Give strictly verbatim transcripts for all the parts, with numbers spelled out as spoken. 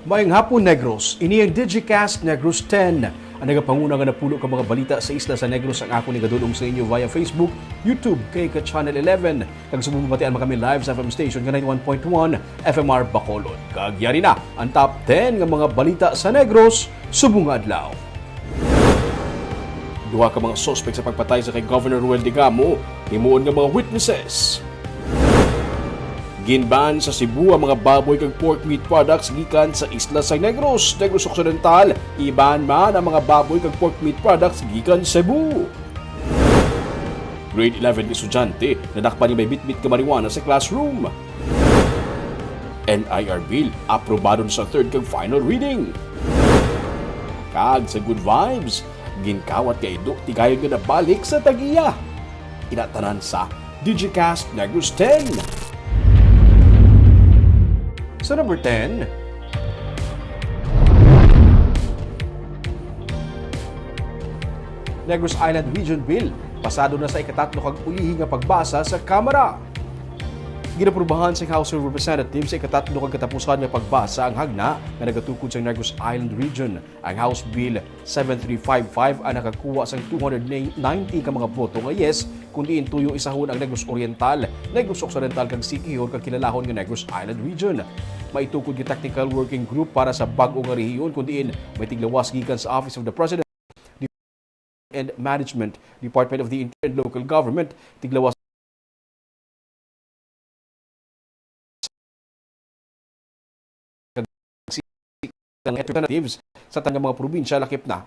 Maayong hapon, Negros. Ini ang Digicast Negros ten. Ang nagapanguna nga napulo ka mga balita sa isla sa Negros ang akon igadulong sa inyo via Facebook, YouTube, kay ka Channel eleven, kag subong mabatian man kami live sa F M station nga ninety-one point one F M R Bacolod. Kag yari na ang top ten nga mga balita sa Negros subong nga adlaw. Duha ka mga suspek sa pagpatay sa kay Governor Ruel Digamo, himuon nga mga witnesses. Ginban sa Cebu ang mga baboy kag pork meat products gikan sa isla sa Negros, Negros Occidental. Iban man ang mga baboy kag pork meat products gikan Cebu. Grade eleven nga estudyante nadakpan ni may bitbit nga marijuana sa classroom. N I R bill aprobado na sa third kag final reading. Kag sa good vibes, ginkawat nga ido tigayon nga nabalik sa tag-iya. Ina tanan sa Digicast Negros ten. Sa number ten, Negros Island Region Bill, pasado na sa ikatatlo kag ulihi nga pagbasa sa Kamara. Ginaprubahan sang House of Representatives sa ikatatlo kag katapusan nga pagbasa ang hagna nga nagatukod sa Negros Island Region. Ang House Bill seven three five five ang nakakuha sang two hundred ninety ka mga boto nga yes, kun diin tuyo isahon ang Negros Oriental, Negros Occidental kag Siquijor kag kilalahon nga Negros Island Region. Maitukod nga technical working group para sa bag-o nga rehiyon, kun diin may tiglawas gikan sa Office of the President and Management, Department of the Interior and Local Government, tiglawas kag representatives sa tanang mga probinsya lakip na.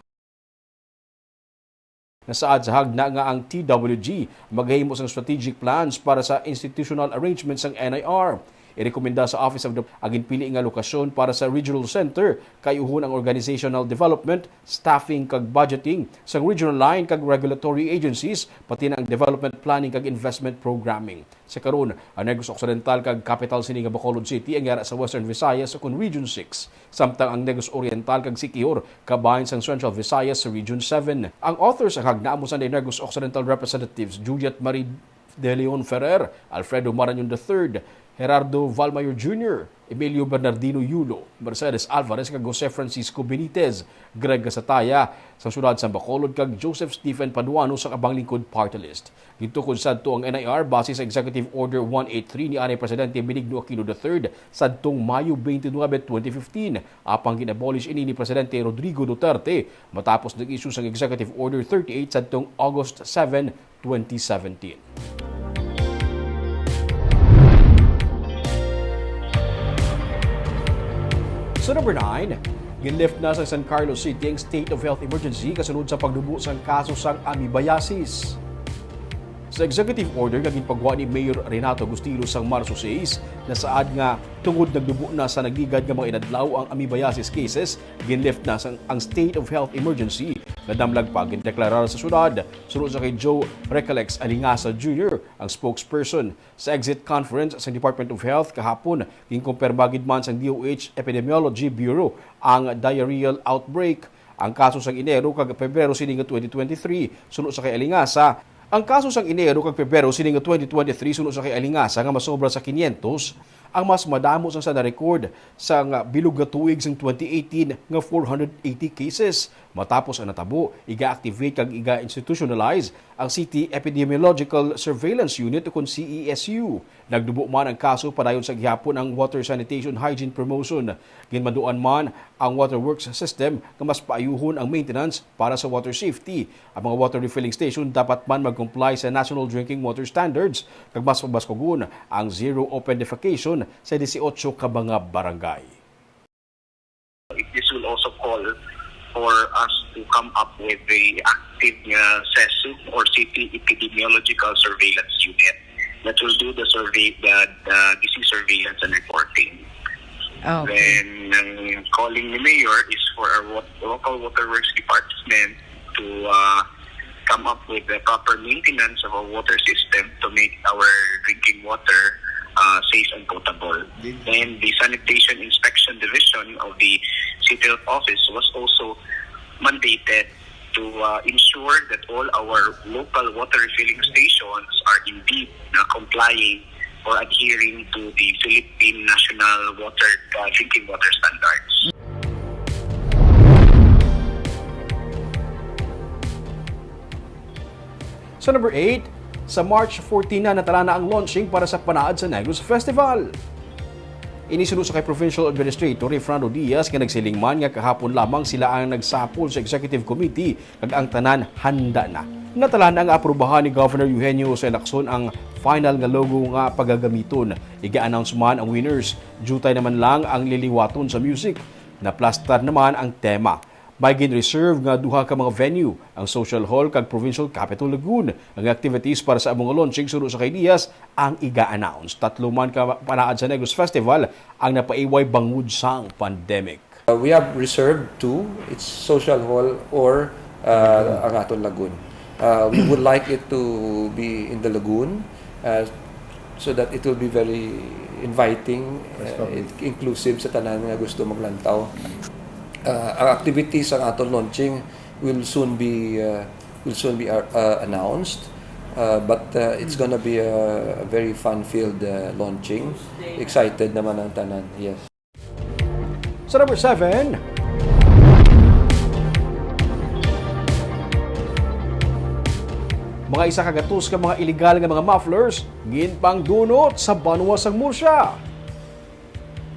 Nasaad sa hagna nga ang T W G magahimo sang strategic plans para sa institutional arrangements sang N I R. Irekomenda sa Office of the ang ginpili nga lokasyon para sa regional center, kayuhon ang organizational development, staffing kag budgeting sang regional line kag regulatory agencies, pati na ang development planning kag investment programming. Sa karon, ang Negros Occidental kag kapital sini nga Bacolod City ang yara sa Western Visayas ukon Region six, samtang ang Negros Oriental kag Siquijor kabahin sang Central Visayas sa Region seven. Ang authors sang hagna amo sanday Negros Occidental Representatives Juliet Marie De Leon Ferrer, Alfredo Marañon the third, Gerardo Valmayor Junior, Emilio Bernardino Yulo, Mercedes Alvarez kag Jose Francisco Benitez, Greg Gasataya sa siyudad sa Bacolod kag Joseph Stephen Paduano sa Kabang Lingkod Party List. Gintukod sadto ang N I R base sa Executive Order one eight three ni anay Presidente Benigno Aquino the third sadtong Mayo twenty-nine, twenty fifteen, apang gin-abolish ini ni Presidente Rodrigo Duterte matapos nag-issue sang Executive Order thirty-eight sadtong August seven, twenty seventeen. Sa number nine, ginlift na sa San Carlos City ang state of health emergency kasunod sa pagdubo sang kaso sang amoebiasis. Sa executive order nga ginpagwa ni Mayor Renato Agustino sang Marso sais, nasaad nga tungod nagdubo na sa nagligad nga mga inadlaw ang amoebiasis cases, ginlift na sang, ang state of health emergency nga damlag pa gindeklarar sa syudad. Suno sa kay Joe Recalex Alingasa Junior, ang spokesperson sa exit conference sa Department of Health kahapon, ginkumpirma gid man sang D O H Epidemiology Bureau ang diarrheal outbreak. Ang kaso sang Enero kag Pebrero sini nga twenty twenty-three, suno sa kay Alingasa, ang kaso sang Enero kag Pebrero sini nga twenty twenty-three, suno sa kay Alingasa, nga masobra sa quinientos, ang mas madamo sang sa na-record sang bilog nga tuig sang twenty eighteen nga four hundred eighty cases. Matapos ang natabo, iga-activate kag iga-institutionalize ang City Epidemiological Surveillance Unit ukon C E S U. Nagdubo man ang kaso padayon sa gihapon ang water sanitation hygiene promotion. Ginmanduan man ang water works system nga mas paayuhon ang maintenance para sa water safety. Ang mga water refilling station dapat man mag-comply sa National Drinking Water Standards kag mas pabaskugon ang zero open defecation sa dieciocho ka mga barangay. This will also call for us to come up with the active nga CESU or City Epidemiological Surveillance Unit that will do the survey, the, the disease surveillance and reporting. Okay. Then, ang calling ni Mayor is for our wa-, local water works department to, uh, come up with the proper maintenance of our water system to make our drinking water, uh, safe and potable. Did- And the Sanitation Inspection Division of the City Health Office was also mandated to, uh, ensure that all our local water refilling stations are indeed, uh, complying or adhering to the Philippine National Water, uh, Drinking Water Standards. Sa number eight, sa March fourteen na natalana ang launching para sa Panaad sa Negros Festival. Ini suno sa kay Provincial Administrator Rayfrando Diaz nga nagsiling man nga kahapon lamang sila ang nagsapol sa Executive Committee kag ang tanan handa na. Natalana nga aprubahan ni Governor Eugenio Jose Lacson ang final nga logo nga pagagamiton. Iga-announce man ang winners. Jutay naman lang ang liliwaton sa music. Naplastar naman ang tema. May gin-reserve nga duha ka mga venue, ang Social Hall kag Provincial Capitol Lagoon. Ang activities para sa amo nga launching suno sa kay Diaz ang iga-announce. Tatlo man ka Panaad sa Negros Festival ang napaiway bangod sang pandemic. Uh, we have reserved two. It's Social Hall or uh, ang aton lagoon. Uh, we would like it to be in the lagoon uh, so that it will be very inviting, uh, inclusive sa tanan nga gusto maglantaw. Uh, ang activities ang aton launching will soon be uh, will soon be uh, uh, announced. Uh, but uh, it's gonna be a, a very fun-filled uh, launching. Excited naman ang tanan. Yes. Sa number seven, mga isa ka gatos ka mga iligal nga mga mufflers ginpangdunot sa banwa sang Murcia.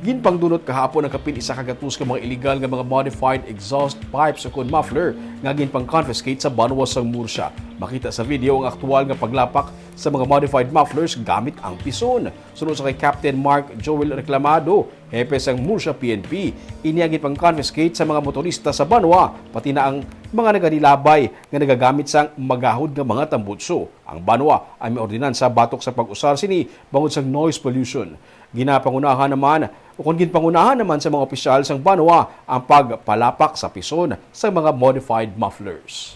Ginpangdunot kahapon ang kapin isa ka gatos ka mga iligal nga mga modified exhaust pipes ukon muffler nga ginpang-confiscate sa banwa sang Murcia. Makita sa video ang aktual nga paglapak sa mga modified mufflers gamit ang pison. Suno sa kay Captain Mark Joel Reclamado, hepe sang Murcia P N P, ini ang ginpang-confiscate sa mga motorista sa banwa, pati na ang mga naganilabay nga nagagamit sang magahod nga mga tambutso. Ang banwa ang may ordinansa batok sa pag-usar sini bangod sang noise pollution. Ginapangunahan naman, ukon ginpangunahan naman sa mga opisyal sang banwa ang pagpalapak sa pison sa mga modified mufflers.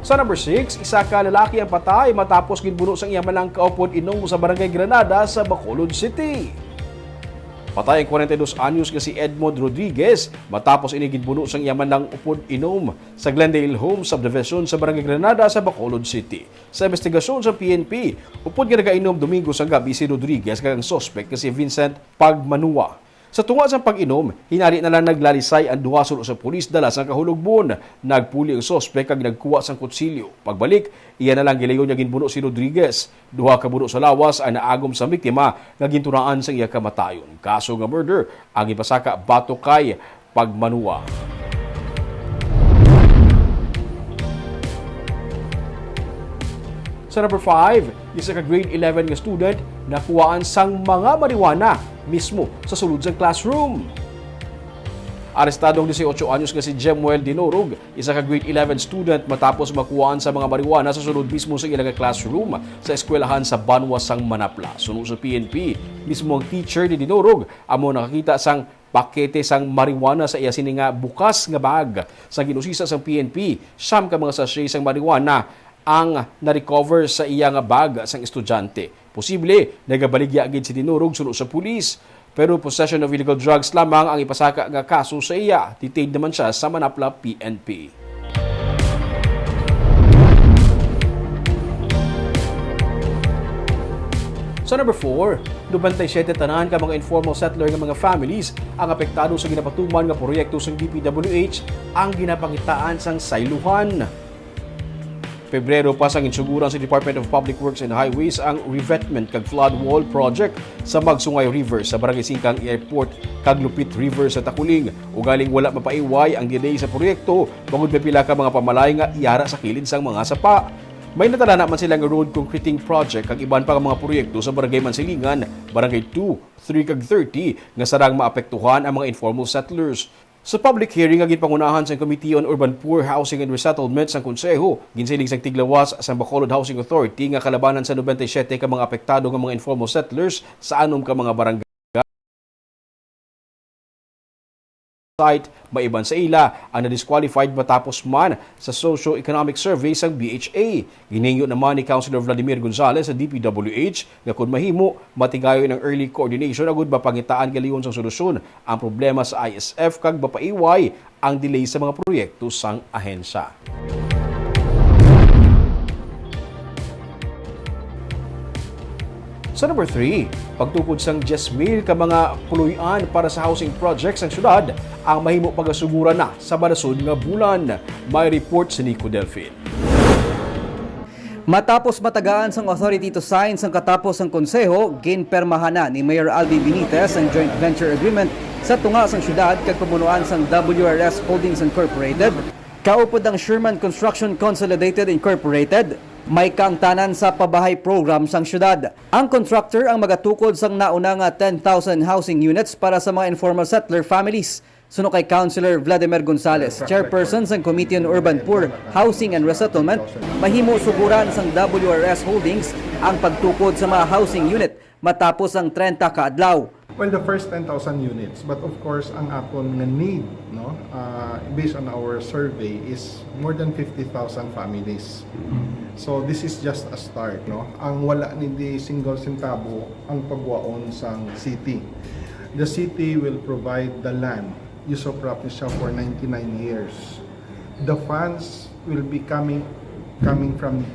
Sa number six, isa ka lalaki ang patay matapos ginbuno sang iya man lang kaupod inom sa Barangay Granada sa Bacolod City. Patay ang kwarenta y dos anyos nga si Edmond Rodriguez matapos ini ginbuno sang iya man lang upod inom sa Glendale Home Subdivision sa Barangay Granada sa Bacolod City. Sa investigasyon sa P N P, upod nga nagainom Domingo sa gabi si Rodriguez kag ang suspek nga si Vincent Pagmanua. Sa tunga sang pag-inom, hinali na lang naglalisay ang duha suno sa pulis dala sang kahulogbon. Nagpuli ang suspek kag nagkuha sang kutsilyo. Pagbalik, iya na lang gilayon nga ginbuno si Rodriguez. Duha ka buno sa lawas ang naagom sa biktima nga gintunaan sang iya kamatayon. Kaso nga murder ang ipasaka batok kay Pagmanua. Sa number five, isa ka grade eleven nga student nakuhaan sang mga marijuana mismo sa sulod sang classroom. Arestado ang dieciocho anyos nga si Jemuel Dinorog, isa ka grade eleven student, matapos makuhaan sa mga marijuana sa sulod mismo sa ila nga classroom sa eskwelahan sa banwa sang Manapla. Suno sa P N P, mismo ang teacher ni Dinorog amo nakakita sang pakete sang marijuana sa iya sini nga bukas nga bag. Sa gin-usisa sang P N P, siyam ka mga sachet sang marijuana ang na-recover sa iya nga bag sang estudyante. Posible nagabaligya gid si Dinorog suno sa pulis, pero possession of illegal drugs lamang ang ipasaka nga kaso sa iya. Detained naman siya sa Manapla P N P. Sa number four, nobenta y siyete tanan ka mga informal settler nga mga families ang apektado sa ginapatuman nga proyekto sang D P W H ang ginapangitaan sang sayluhan. Pebrero pa sang ginsuguran sa Department of Public Works and Highways ang revetment kag flood wall project sa Magsungay River sa Barangay Singkang Airport kag Lupit River sa Taculing. Ugaling wala mapaiway ang delay sa proyekto, bangod may pila ka mga pamalay nga yara sa kilid sang mga sapa. May natalana man sila nga road concreting project kag iban pa nga mga proyekto sa Barangay Mansilingan, Barangay two, three kag thirty nga sarang maapektuhan ang mga informal settlers. Sa public hearing nga ginpangunahan sang Committee on Urban Poor, Housing and Resettlement sang Konseho, ginsiling sang tiglawas sang Bacolod Housing Authority nga kalabanan sa nobenta y siyete ka mga apektado nga mga informal settlers sa anom ka mga barangay site, maiban sa ila ang na-disqualified matapos man sa socio-economic survey sang B H A. Ginhingyo naman ni Councilor Vladimir Gonzalez sa D P W H nga kon mahimo, matigayon ang early coordination agud mapangitaan galiyon sang solusyon ang problema sa I S F kag mapaiway ang delay sa mga proyekto sang ahensya. Sa number three, pagtukod sang diyes mil ka mga puloy-an para sa housing projects sang syudad ang mahimo pagasuguran na sa malasod nga bulan. May report si Nico Delfin. Matapos matagaan sang authority to sign sang katapos sang konseho, ginpermahan na ni Mayor Albi Benitez ang joint venture agreement sa tunga sang syudad kag pamunuan sang W R S Holdings Incorporated, kaupod ang Sherman Construction Consolidated Incorporated. May kaangtanan sa pabahay program sang syudad. Ang contractor ang magatukod sang nauna nga ten thousand housing units para sa mga informal settler families. Suno kay Councilor Vladimir Gonzales, chairperson sang Committee on Urban Poor, Housing and Resettlement, mahimo suguran sang W R S Holdings ang pagtukod sa mga housing unit matapos ang treinta ka adlaw. Well, the first ten thousand units, but of course, ang aton nga need, no, ah, based on our survey, is more than fifty thousand families. So this is just a start, no. Ang wala ni di single centavo ang pagwaon sang city. The city will provide the land, use of property siya for ninety-nine years. The funds will be coming coming from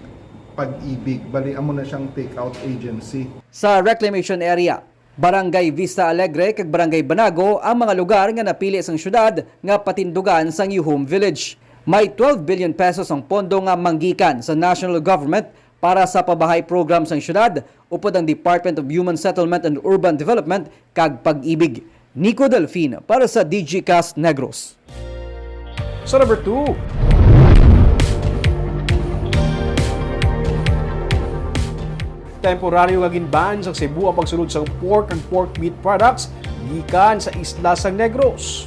Pag-ibig. Bali, amo na siyang take-out agency. Sa reclamation area, Barangay Vista Alegre kag Barangay Banago ang mga lugar nga napili sang syudad nga patindugan sang Yuhum Village. May twelve billion pesos ang pondo nga manggikan sa national government para sa pabahay program sang syudad upod ang Department of Human Settlement and Urban Development kag Pag-ibig. Nico Delfin para sa Digicast Negros. Sa number two, temporaryo nga gin-ban sang Cebu ang pagsulod sang pork kag pork meat products gikan sa isla sang Negros.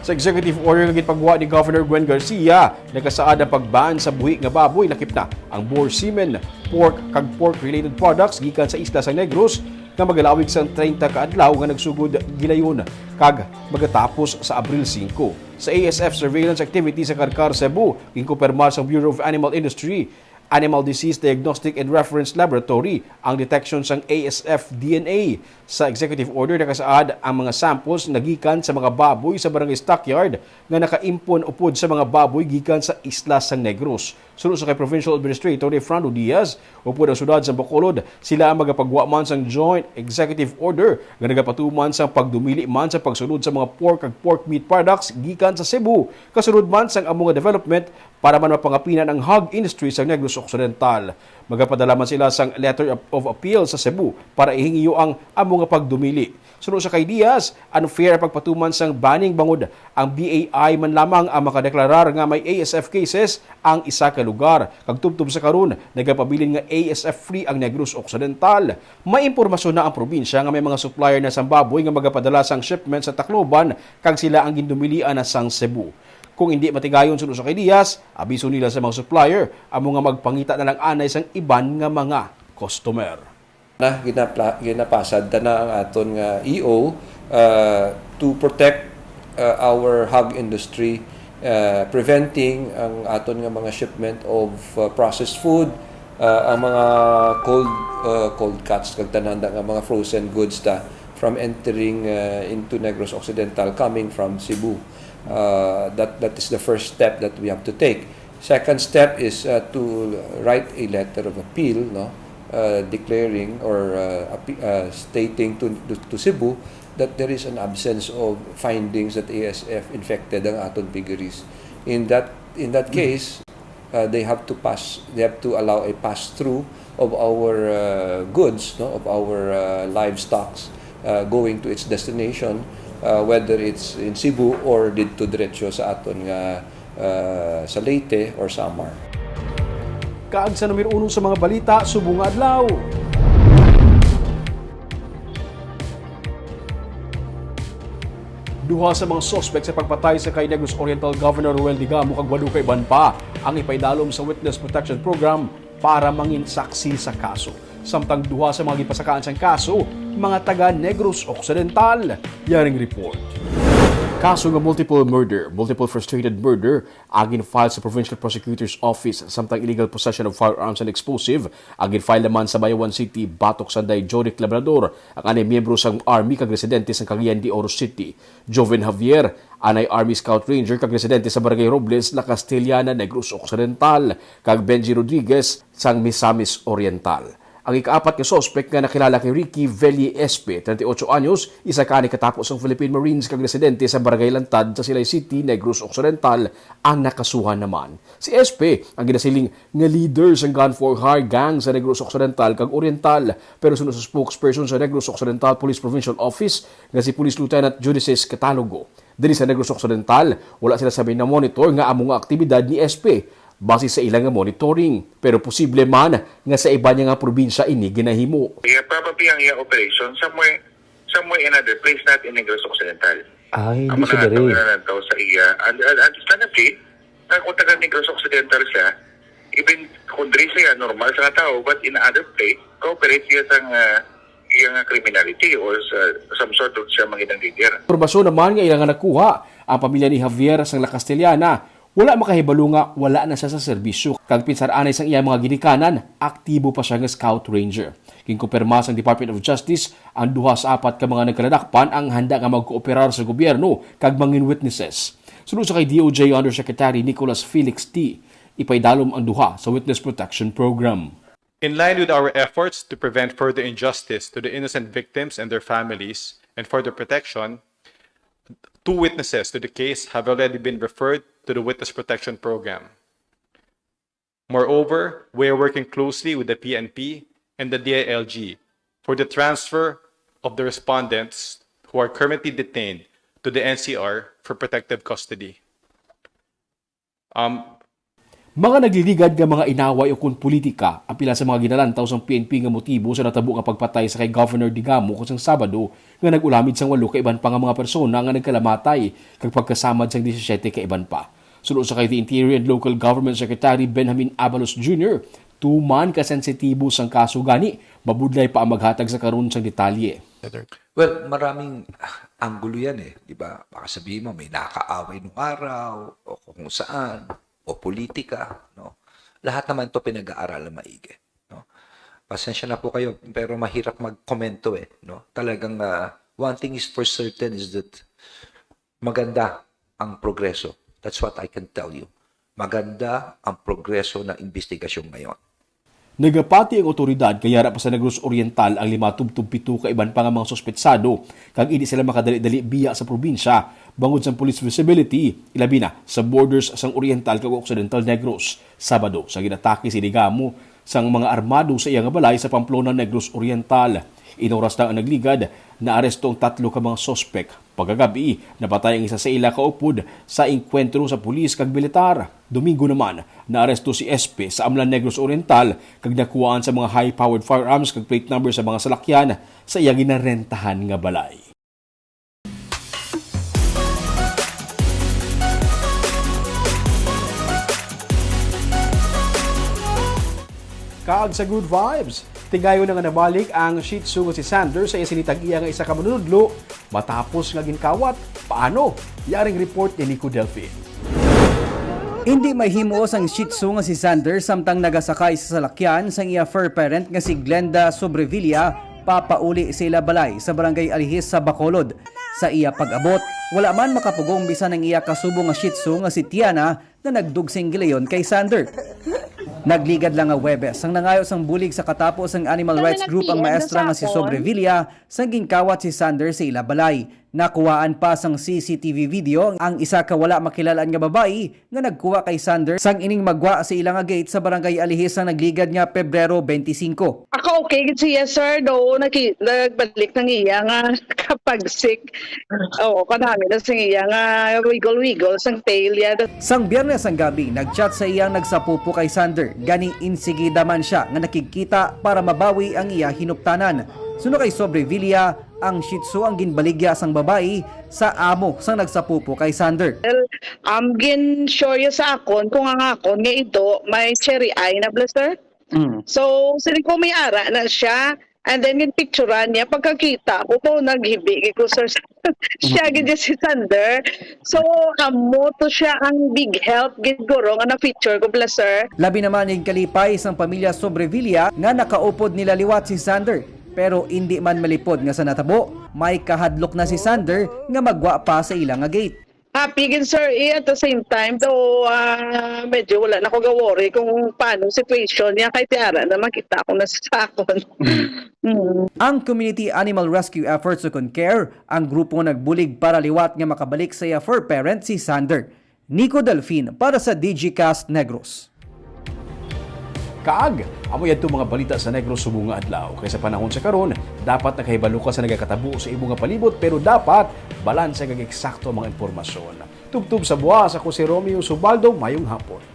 Sa executive order nga ginpagwa ni Governor Gwen Garcia, nakasaad ang pag-ban sa buhi nga baboy, lakip na ang boar semen, pork, kag pork-related products gikan sa isla sang Negros, nga magalawig sang treinta ka adlaw nga nagsugod gilayon kag magatapos sa Abril singko. Sa A S F surveillance activity sa Carcar, Cebu, ginkumpirmar sang Bureau of Animal Industry, Animal Disease Diagnostic and Reference Laboratory, ang detection sang A S F D N A. Sa executive order, nakasaad ang mga samples nga gikan sa mga baboy sa barangay stockyard nga nakaimpon upod sa mga baboy gikan sa isla sang Negros. Suno sa kay Provincial Administrator Efrando Diaz, upod ang siyudad sang Bacolod, sila ang magapagwa man sang Joint Executive Order nga nagapatuman sang pagdumili man sa pagsulod sa mga pork kag pork meat products gikan sa Cebu, kasunod man sang amo nga development para man mapangapinan ang hog industry sa Negros Occidental. Magapadala man sila sang letter of, of appeal sa Cebu para ihingiyo ang amo nga pagdumili. Suno sa kay Diaz, unfair ang pagpatuman sang banning bangod ang B A I man lamang ang makadeklarar nga may A S F cases ang isa ka lugar, kag tubtob sa karon nagapabilin nga A S F free ang Negros Occidental. May impormasyon na ang probinsya nga may mga supplier na sang baboy nga magapadala sang shipment sa Tacloban, kag sila ang gindumilian na sang Cebu. Kung indi matigayon, suno sa kay Diaz, abiso nila sa mga supplier, amo nga magpangita na lang anay sang iban nga mga customer. Na ginapla-, ginapasad ta na ang aton nga E O, uh, to protect, uh, our hog industry, uh, preventing ang aton nga mga shipment of, uh, processed food, uh, ang mga cold, uh, cold cuts kag tanan nga mga frozen goods ta from entering, uh, into Negros Occidental coming from Cebu. Uh, that, that is the first step that we have to take. Second step is, uh, to write a letter of appeal, no, uh, declaring or, uh, appe-, uh, stating to, to, to Cebu that there is an absence of findings that A S F infected ang aton piggeries. In that, in that case, uh, they have to pass, they have to allow a pass-through of our, uh, goods, no, of our, uh, livestocks, uh, going to its destination, uh, whether it's in Cebu or didto diretso sa aton nga, uh, sa Leyte or Samar. Kag sa numero uno sa mga balita subong nga adlaw. Duha sa mga suspek sa pagpatay sa kay Negros Oriental Governor Roel Digamo kag walo ka iban pa ang ipaidalom sa Witness Protection Program para mangin saksi sa kaso. Samtang duha sa mga gipasakaan sang kaso, mga taga Negros Occidental. Yaring report. Kaso nga multiple murder, multiple frustrated murder, ang gin-file sa Provincial Prosecutor's Office, samtang illegal possession of firearms and explosive ang gin-file naman sa Bayawan City batok sanday Joric Labrador, ang anay miyembro sang Army kag residente sang Cagayan de Oro City. Joven Javier, anay Army Scout Ranger kag residente sa Barangay Robles, La Castellana, Negros Occidental, kag Benji Rodriguez sang Misamis Oriental. Ang ikaapat nga suspek nga nakilala kay Ricky Velli Espe, treinta y ocho anyos, isa ka ni katapo sang Philippine Marines kag residente sa Barangay Lantad sa Silay City, Negros Occidental, ang nakasuhan naman. Si Espe ang ginasiling nga leader sang gun for hire gang sa Negros Occidental kag Oriental, pero suno sa spokesperson sa Negros Occidental Police Provincial Office nga si Police Lieutenant Judices Catalogo, diri sa Negros Occidental, wala sila sabay na-monitor nga amo nga aktibidad ni Espe base sa ila nga monitoring, pero posible man nga sa iban niya nga probinsya ini ginahimo. Yeah, probably ang iya operation somewhere, somewhere in other place, not in Negros Occidental. Ay, hindi Amo siya na diri. Ito na lang daw sa iya. And, and, and it's not a play. Na kung taga Negros Occidental siya, even kung diri siya, normal sa tao, but in other place, cooperate siya sa nga, iya nga criminality or sa some sort of siya mga leader. Impormasyon naman nga ila nga nakuha, ang pamilya ni Javier sang La Castellana, wala makahibalo nga wala na siya sa serbisyo, kag pinsar anay sang iya mga ginikanan, aktibo pa siya nga scout ranger. Ginkumpirma sang Department of Justice ang duha sa apat ka mga nagkaladakpan ang handa nga magkooperar sa gobyerno kag mangin witnesses. Suno sa kay D O J Undersecretary Nicholas Felix T, ipaidalom ang duha sa Witness Protection Program. In line with our efforts to prevent further injustice to the innocent victims and their families and for their protection, two witnesses to the case have already been referred to the Witness Protection Program. Moreover, we are working closely with the P N P and the D I L G for the transfer of the respondents who are currently detained to the N C R for protective custody. Um, Mga nagliligad nga mga inaway ukon politika, ang pila sa mga ginalantaw sang P N P nga motibo sa natabo nga pagpatay sa kay Governor Digamo sang Sabado nga nag-ulamid sang walo ka iban pa nga mga persona nga nagkalamatay, kag pagkasamad sang disisiete ka iban pa. Suno sa kay the Interior and Local Government Secretary Benjamin Abalos Junior, tuman ka sensitibo sang kaso gani, mabudlay pa ang maghatag sa karon sang detalye. Well, maraming, ah, anggulo yan eh, di ba? Baka sabihin mo, may nakaaway nung araw, o kung saan, o politika, no? Lahat naman ito pinag-aaralan maigi, no? Pasensya na po kayo, pero mahirap magkomento eh, no? Talagang, ah, one thing is for certain is that maganda ang progreso. That's what I can tell you. Maganda ang progreso ng investigasyon ngayon. Nagapati ang otoridad nga yara pa sa Negros Oriental ang lima tubtob pito ka iban pa nga mga suspetsado, kag indi sila makadali-dali biya sa probinsya bangod sang police visibility, ilabi na sa borders sang Oriental kag Occidental Negros. Sabado, sa ginatake si Digamo sang mga armado sa iya nga balay sa Pamplona, Negros Oriental. Inoras lang ang nagligad, naaresto ang tatlo ka mga suspek. Pagkagabi, napatay ang isa sa ila kaupod sa engkwentro sa pulis kag militar. Domingo naman, naaresto si Espe sa Amlan, Negros Oriental, kag nakuhaan sa mga high-powered firearms kag plate number sa mga salakyan sa iya ginarentahan nga balay. Kag sa good vibes, tigayon na nga nabalik ang Shih Tzu nga si Sander sa iya sinitag iya nga isa ka manunudlo matapos nga ginkawat. Paano? Yaring report ni Nico Delfin. Indi mahimuos ang Shih Tzu nga si Sander samtang nagasakay sa salakyan sang iya fur parent nga si Glenda Sobrevilla papauli sa ila balay sa Barangay Alihis sa Bacolod. Sa iya pag-abot, wala man makapugong bisan ang iya kasubo nga Shih Tzu nga si Tiana nga nagdugsing gilayon kay Sander. Nagligad lang nga Huwebes ang nangayo sang bulig sa katapo sang animal rights group ang maestra nga si Sobrevilla sang ginkawat si Sander sa ila balay. Nakuhaan pa sang C C T V video ang isa ka wala makilal-an nga babayi nga nagkuha kay Sander sang ining magwa sa ila nga gate sa Barangay Alihis sang nagligad nga Pebrero twenty-five. Ako okay gid siya, sir, do naki-, nagbalik ang iya nga kapagsik. Oo, kanami na sa iya nga wiggle-wiggle sang tail niya. Sang Biyernes ang gabi, nag-chat sa iya ang nagsapupo kay Sander. Gani, insigida man siya nga nakigkita para mabawi ang iya hinuptanan. Suno kay Sobrevilla, ang Shih Tzu ang ginbaligya sang babayi sa amo sang nagsapupo kay Sander. Well, um, gin-sure ya sa akon kung ang akon nga ido may cherry eye na bala, sir. Mm. So, siling ko may ara na siya. And then, yung picturean niya, pagkakita ko po, naghibi ko, sir. Siya, mm, gid si Sander. So, amo to siya ang big help, gid guro, nga na-feature ko, bala, sir. Labi naman yung kalipay sang pamilya Sobrevilla nga nakaupod nila liwat si Sander. Pero indi man malipod nga sa natabo, may kahadlok na si Sander nga magwa pa sa ila nga gate. Happy gid, Sir E, at the same time, though, ah, medyo wala na ko ga-worry kung paano situation niya, kay tiara na makita ko na sa akon. Mm. Ang Community Animal Rescue Efforts o CONCARE ang grupo nga nagbulig para liwat nga makabalik sa iya fur parent si Sander. Nico Delfin para sa Digicast Negros. Kaag, amo yadto mga balita sa Negros subong nga adlaw. Kay sa panahon sa karon, dapat nakahibalo ka sa nagakatabo sa imo nga palibot, pero dapat balanse kag eksakto ang mga impormasyon. Tubtob sa buwas, ako si Romeo Subaldo. Mayong hapon.